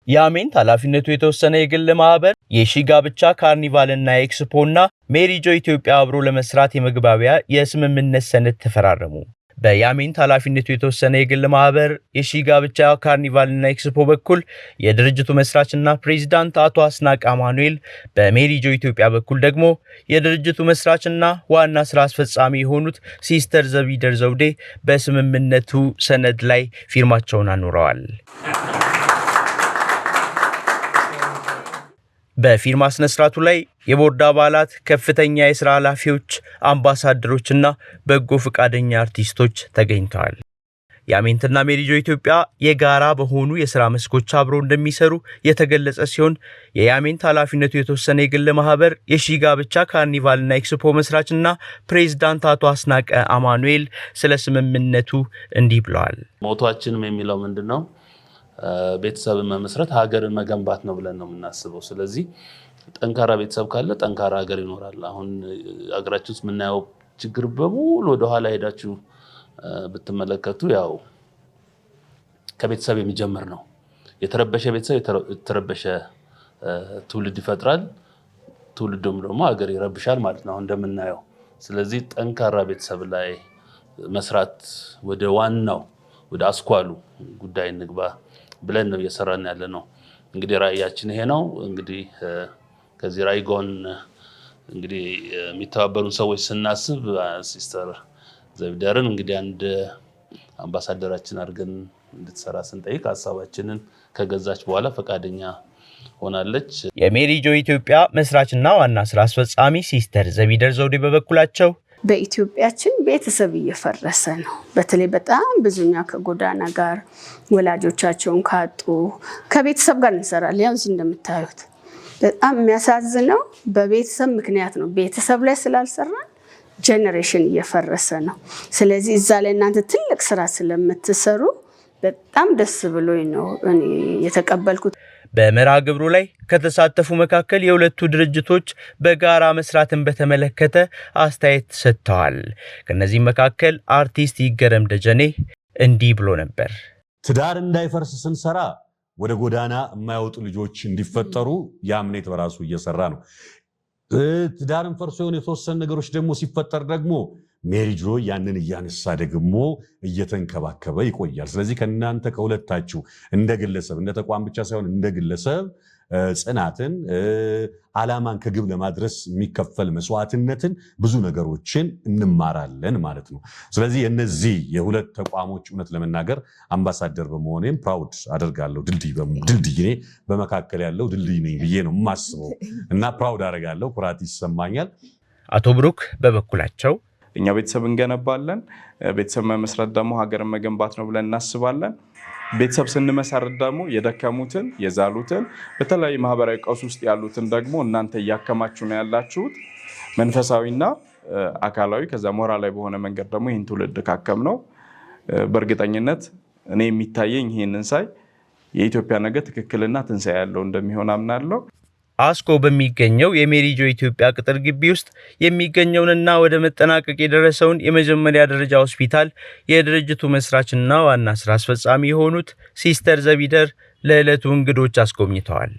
የአሜንት ኃላፊነቱ የተወሰነ የግል ማህበር፣ የሺ ጋብቻ ካርኒቫልና ኤክስፖና ሜሪጆ ኢትዮጵያ አብሮ ለመስራት የመግባቢያ የስምምነት ሰነድ ተፈራረሙ። በያሜንት ኃላፊነቱ የተወሰነ የግል ማህበር የሺ ጋብቻ ካርኒቫልና ኤክስፖ በኩል የድርጅቱ መስራችና ፕሬዚዳንት አቶ አስናቀ አማኑኤል፣ በሜሪጆ ኢትዮጵያ በኩል ደግሞ የድርጅቱ መስራችና ዋና ስራ አስፈጻሚ የሆኑት ሲስተር ዘቢደር ዘውዴ በስምምነቱ ሰነድ ላይ ፊርማቸውን አኑረዋል። በፊርማ ስነ ስርዓቱ ላይ የቦርድ አባላት፣ ከፍተኛ የስራ ኃላፊዎች፣ አምባሳደሮችና በጎ ፈቃደኛ አርቲስቶች ተገኝተዋል። የአሜንትና ሜሪጆ ኢትዮጵያ የጋራ በሆኑ የስራ መስኮች አብረው እንደሚሰሩ የተገለጸ ሲሆን፣ የያሜንት ኃላፊነቱ የተወሰነ የግል ማህበር የሺ ጋብቻ ካርኒቫልና ኤክስፖ መስራችና ፕሬዝዳንት አቶ አስናቀ አማኑኤል ስለ ስምምነቱ እንዲህ ብለዋል። Motto ኣችንም የሚለው ምንድን ነው? ቤተሰብን መመስረት ሀገርን መገንባት ነው ብለን ነው የምናስበው። ስለዚህ ጠንካራ ቤተሰብ ካለ ጠንካራ ሀገር ይኖራል። አሁን ሀገራችን ውስጥ የምናየው ችግር በሙሉ ወደኋላ ሄዳችሁ ብትመለከቱ ያው ከቤተሰብ የሚጀምር ነው። የተረበሸ ቤተሰብ የተረበሸ ትውልድ ይፈጥራል። ትውልዱም ደግሞ ሀገር ይረብሻል ማለት ነው አሁን እንደምናየው። ስለዚህ ጠንካራ ቤተሰብ ላይ መስራት፣ ወደ ዋናው ወደ አስኳሉ ጉዳይ እንግባ ብለን ነው እየሰራን ያለ ነው። እንግዲህ ራዕያችን ይሄ ነው። እንግዲህ ከዚህ ራዕይ ጎን እንግዲህ የሚተባበሩን ሰዎች ስናስብ ሲስተር ዘቢደርን እንግዲህ አንድ አምባሳደራችን አድርገን እንድትሰራ ስንጠይቅ ሀሳባችንን ከገዛች በኋላ ፈቃደኛ ሆናለች። የሜሪጆ ኢትዮጵያ መስራችና ዋና ስራ አስፈጻሚ ሲስተር ዘቢደር ዘውዴ በበኩላቸው በኢትዮጵያችን ቤተሰብ እየፈረሰ ነው። በተለይ በጣም ብዙኛ ከጎዳና ጋር ወላጆቻቸውን ካጡ ከቤተሰብ ጋር እንሰራለን። ያው እዚህ እንደምታዩት በጣም የሚያሳዝነው በቤተሰብ ምክንያት ነው። ቤተሰብ ላይ ስላልሰራን generation እየፈረሰ ነው። ስለዚህ እዛ ላይ እናንተ ትልቅ ስራ ስለምትሰሩ በጣም ደስ ብሎኝ ነው እኔ የተቀበልኩት። በመርሃ ግብሩ ላይ ከተሳተፉ መካከል የሁለቱ ድርጅቶች በጋራ መስራትን በተመለከተ አስተያየት ሰጥተዋል። ከነዚህም መካከል አርቲስት ይገረም ደጀኔ እንዲህ ብሎ ነበር። ትዳር እንዳይፈርስ ስንሰራ ወደ ጎዳና የማይወጡ ልጆች እንዲፈጠሩ የአምኔት በራሱ እየሰራ ነው። ትዳርን ፈርሶ የሆነ የተወሰኑ ነገሮች ደግሞ ሲፈጠር ደግሞ ሜሪጆ ያንን እያነሳ ደግሞ እየተንከባከበ ይቆያል። ስለዚህ ከእናንተ ከሁለታችሁ እንደ ግለሰብ፣ እንደ ተቋም ብቻ ሳይሆን እንደ ግለሰብ ጽናትን፣ ዓላማን ከግብ ለማድረስ የሚከፈል መስዋዕትነትን፣ ብዙ ነገሮችን እንማራለን ማለት ነው። ስለዚህ የነዚህ የሁለት ተቋሞች እውነት ለመናገር አምባሳደር በመሆኔም proud አደርጋለሁ። ድልድይ ድልድይ እኔ በመካከል ያለው ድልድይ ነኝ ብዬ ነው የማስበው እና proud አደርጋለሁ፣ ኩራት ይሰማኛል። አቶ ብሩክ በበኩላቸው እኛ ቤተሰብ እንገነባለን። ቤተሰብ መመስረት ደግሞ ሀገርን መገንባት ነው ብለን እናስባለን። ቤተሰብ ስንመሰርት ደግሞ የደከሙትን፣ የዛሉትን፣ በተለያዩ ማህበራዊ ቀውስ ውስጥ ያሉትን ደግሞ እናንተ እያከማችሁ ነው ያላችሁት። መንፈሳዊና አካላዊ ከዛ ሞራላዊ በሆነ መንገድ ደግሞ ይህን ትውልድ ካከም ነው በእርግጠኝነት እኔ የሚታየኝ ይህንን ሳይ የኢትዮጵያ ነገ ትክክልና ትንሣኤ ያለው እንደሚሆን አምናለሁ። አስኮ በሚገኘው የሜሪጆ ኢትዮጵያ ቅጥር ግቢ ውስጥ የሚገኘውንና ወደ መጠናቀቅ የደረሰውን የመጀመሪያ ደረጃ ሆስፒታል የድርጅቱ መስራችና ዋና ስራ አስፈጻሚ የሆኑት ሲስተር ዘቢደር ለዕለቱ እንግዶች አስጎብኝተዋል።